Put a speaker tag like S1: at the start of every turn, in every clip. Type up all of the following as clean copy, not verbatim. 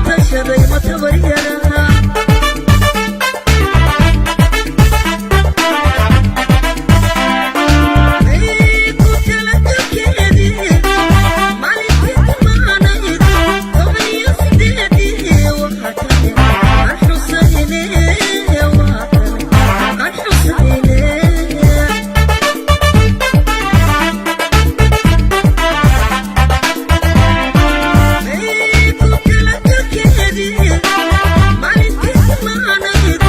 S1: Tashaday ma tabaryaraha. Ku talagalkeedii maalintii tilmaanayd 18-dii, waa tani aan xusayne, waa tani aan xusayne. Ku talagalkeedii maalintii tilmaanayd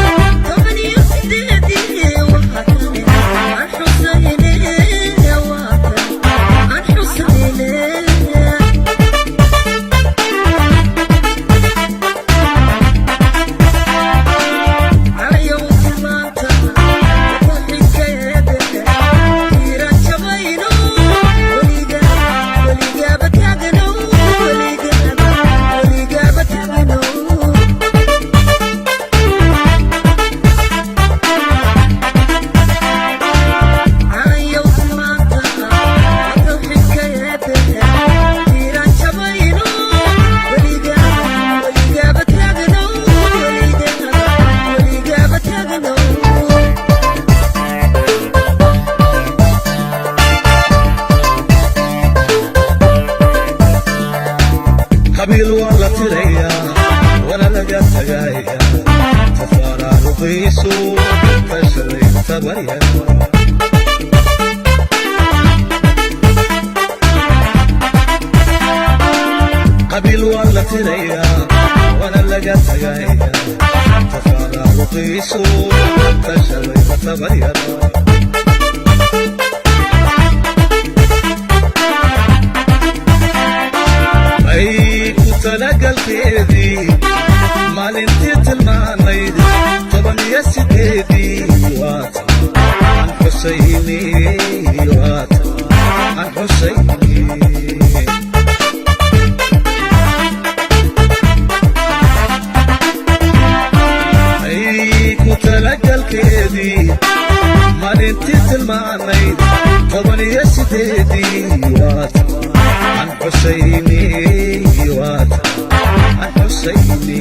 S1: 18-dii, waa tani aan xusayne, waa tani aan xusayne. Calayow tilmaanta tawxiidkeeda, tiiraan jabayno, weliga weligaaba taaganow, weligaaba weligaaba taaganow. Calayow tilmaanta tawxiidkeeda, tiiraan jabayno, weligaaba weligaaba taaganow, weligaaba weligaaba taaganow.
S2: Qabiil waa la tirayaa, wana laga tagaya, tafaraaruqiisu tashaday tabaryara. Qabiil waa la tirayaa, wana laga tagaya, tafaraaruqiisu tashaday tabaryara. Ay ku talagalkeedii maalintii tilmaanayd 18-dii, waata aan xusayni, waata aan xusayni. Ay ku talagalkeedii maalintii tilmaanayd 18-dii, waata aan xusayni, waata aan xusayni.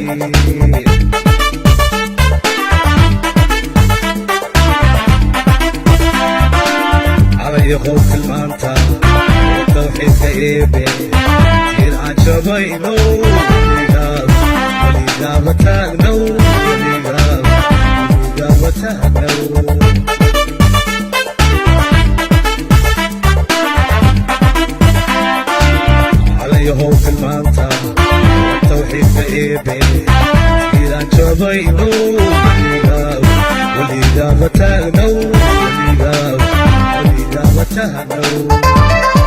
S2: Calayahow tilmaanta tawxiidka eebe, tiir aan jabayno, weligaab weligaaba taagnow, weligaab weligaaba taagnow. Calayahow tilmaanta tawxiidka eebe, tiir aan jabayno, weligaab weligaaba taagnow, weligaab weligaaba taagnow.